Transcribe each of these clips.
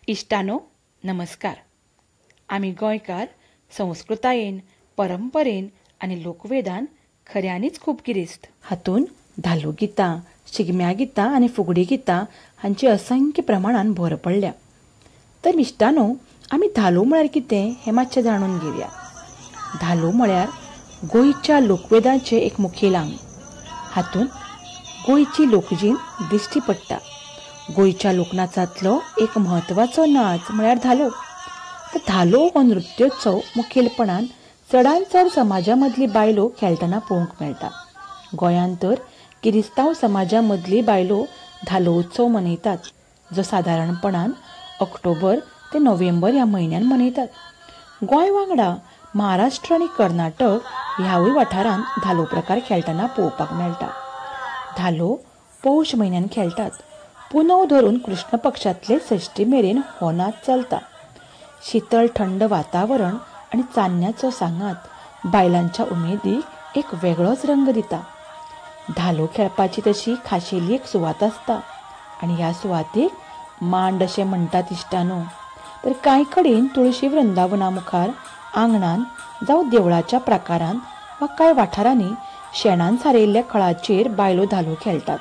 इश्टानो नमस्कार. आमी गोंयकार संस्कृतायेन, परंपरेन आनी लोकवेदान खऱ्यांनीच खूब गिरेस्त. हातूंत धालो गितां, शिगम्या गितां आनी फुगडी गितां हांची असंख्य प्रमाणान भर पडल्या. तर इश्टानो, आमी धालो म्हळ्यार कितें हें मातशें जाणून घेवया. धालो म्हळ्यार गोंयच्या लोकवेदाचें एक मुखेल आंग. हातूंत गोंयची लोकजीण दिश्टी पडटा. गोंयच्या लोकनाचांतलो एक म्हत्वाचो नाच म्हळ्यार धालो. तर धालो हो नृत्योत्सव मुखेलपणान चडांत चड समाजा मदली बायलो खेळटना पळोवंक मेळटा. गोंयांत तर किरिस्तांव समाजा मदली बायलो धालो उत्सव मनयतात, जो सादारणपणान ऑक्टोबर ते नोव्हेंबर ह्या म्हयन्यान मनयतात. गोंय वांगडा महाराष्ट्र आनी कर्नाटक ह्यावूय वाठारांत धालो प्रकार खेळटना पळोवपाक मेळटा. धालो पौष म्हयन्यान खेळटात. पुनव धरून कृष्ण पक्षांतले सश्टी मेरेन हो नाच चलता. शीतळ थंड वातावरण आनी चान्न्याचो सांगात बायलांच्या उमेदीक एक वेगळोच रंग दिता. धालो खेळपाची तशी खाशेली एक सुवात आसता आनी ह्या सुवातेक मांड अशें म्हणटात इश्टानो. तर कांय कडेन तुळशी वृंदावना मुखार आंगणान जावं देवळाच्या प्राकारान वा कांय वाठारांनी शेणान सारयल्ल्या खळाचेर बायलो धालो खेळटात.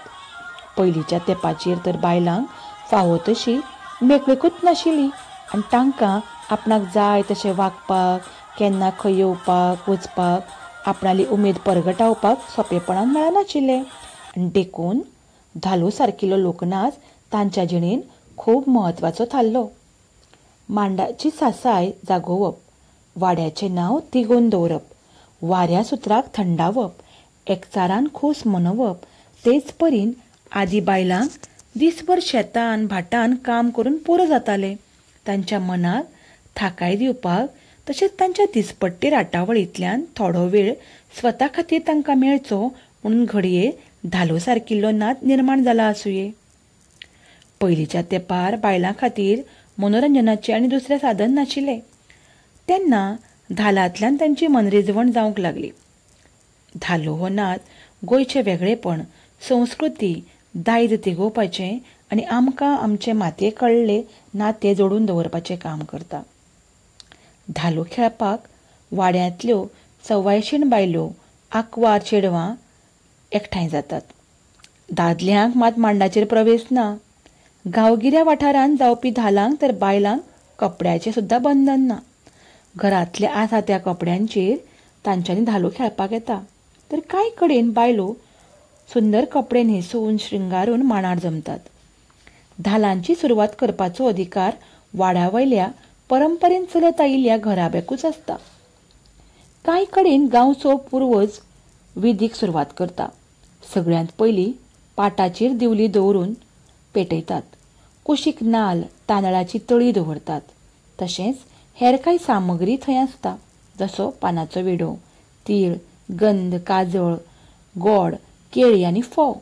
पयलींच्या तेंपाचेर तर बायलांक फावो तशी मेकळीकूच नाशिल्ली आनी तांकां आपणाक जाय तशें वागपाक, केन्ना खंय येवपाक वचपाक, आपणाली उमेद परगटावपाक सोंपेपणान मेळनाशिल्लें. आनी देखून धालो सारकिल्लो लोकनाच तांच्या जिणेंत खूब म्हत्वाचो थारलो. मांडाची सासाय जागोवप, वाड्याचें नांव तिगोवन दवरप, वाऱ्या सुत्राक थंडावप, एकचारान खोस मनोवप, तेच परीन आदी बायलांक दिसभर शेतान भाटान काम करून पुरो जातालें. तांच्या मनाक थाकाय दिवपाक तशेंच तांच्या दिसपट्टे राटावळींतल्यान थोडो वेळ स्वता खातीर तांकां मेळचो म्हणून घडये धालो सारकिल्लो नाच निर्माण जाला आसुये. पयलींच्या तेंपार बायलां खातीर मनोरंजनाचें आनी दुसरें साधन नाशिल्लें. तेन्ना धालांतल्यान तांची मनरिजवण जावंक लागली. धालो हो नाच गोंयचें वेगळेपण, संस्कृती, दायज तिगोवपाचें आनी आमकां आमचे मातये कडलें नातें जोडून दवरपाचें काम करता. धालो खेळपाक वाड्यांतल्यो सवायशीण बायलो, आंकवार चेडवां एकठांय जातात. दादल्यांक मात मांडाचेर प्रवेश ना. गांवगिऱ्या वाठारांत जावपी धालांक तर बायलांक कपड्याचें सुद्दां बंधन ना. घरांतले आसा त्या कपड्यांचेर तांच्यांनी धालो खेळपाक येता. तर कांय कडेन बायलो सुंदर कपडे न्हेसून श्रृंगारून मांडार जमतात. धालांची सुरवात करपाचो अधिकार वाड्या वयल्या परंपरेन चलत आयिल्ल्या घराब्याकूच आसता. कांय कडेन गांवचो पुर्वज विधीक सुरवात करता. सगळ्यांत पयलीं पाटाचेर दिवली दवरून पेटयतात. कुशीक नाल, तांदळाची तळी दवरतात. तशेंच हेर कांय सामग्री थंय आसता, जसो पानाचो विडो, तीळ, गंध, काजळ, गोड, केळी आनी फोव.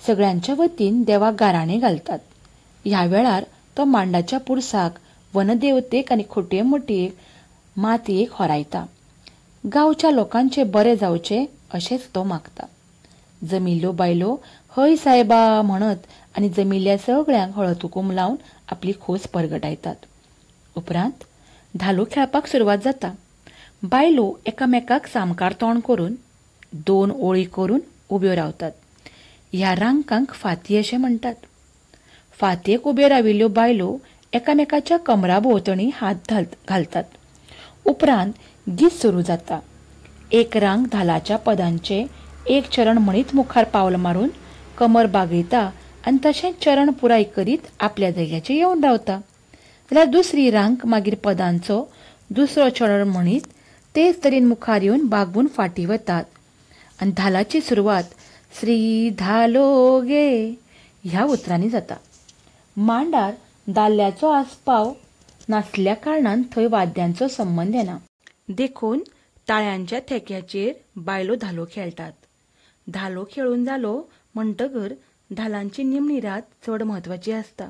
सगळ्यांच्या वतीन देवाक गाराणें घालतात. ह्या वेळार तो मांडाच्या पुरसाक, वनदेवतेक आनी खोटये मोटयेक मातयेक होरायता. गांवच्या लोकांचे बरें जावचें अशेंच तो मागता. जमिल्ल्यो बायलो हय सायबा म्हणत आनी जमिल्ल्या सगळ्यांक हळद कुकूम लावन आपली खोस परगटायतात. उपरांत धालो खेळपाक सुरवात जाता. बायलो एकामेकाक सामकार तोंड करून दोन ओळी करून उब्यो रावतात. ह्या रांकांक फाती अशें म्हणटात. फातयेक उब्यो राविल्ल्यो बायलो एकामेकाच्या कमरा भोंवतणी हात घालतात. उपरांत गीत सुरू जाता. एक रांक धालाच्या पदांचें एक चरण म्हणीत मुखार पावल मारून कमर बागयता आनी तशेंच चरण पुराय करीत आपल्या जाग्याचेर येवन रावता. जाल्यार दुसरी रांक मागीर पदांचो दुसरो चरण म्हणीत तेच तरेन मुखार येवन बागून फाटीं वतात आनी धालाची सुरवात श्री धालो गे ह्या उतरांनी जाता. मांडार दादल्याचो आस्पाव नासल्या कारणान थंय वाद्यांचो संबंद येना, देखून ताळ्यांच्या थेक्याचेर बायलो धालो खेळटात. धालो खेळून जालो म्हणटकर धालांची निमणी रात चड म्हत्वाची आसता.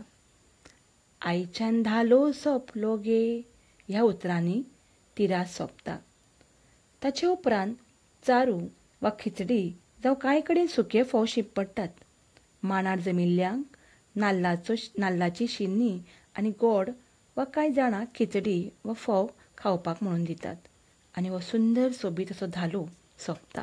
आयच्यान धालो सोंपलो गे ह्या उतरांनी ती रात सोंपता. ताचे उपरांत चारू वा खिचडी जावं कांय कडेन सुके फोव शिंपडटात. मांडार जमिल्ल्यांक नाल्लाची शिन्नी आनी गोड वा कांय जाणां खिचडी वा फोव खावपाक म्हणून दितात आनी हो सुंदर सोबीत असो धालो सोंपता.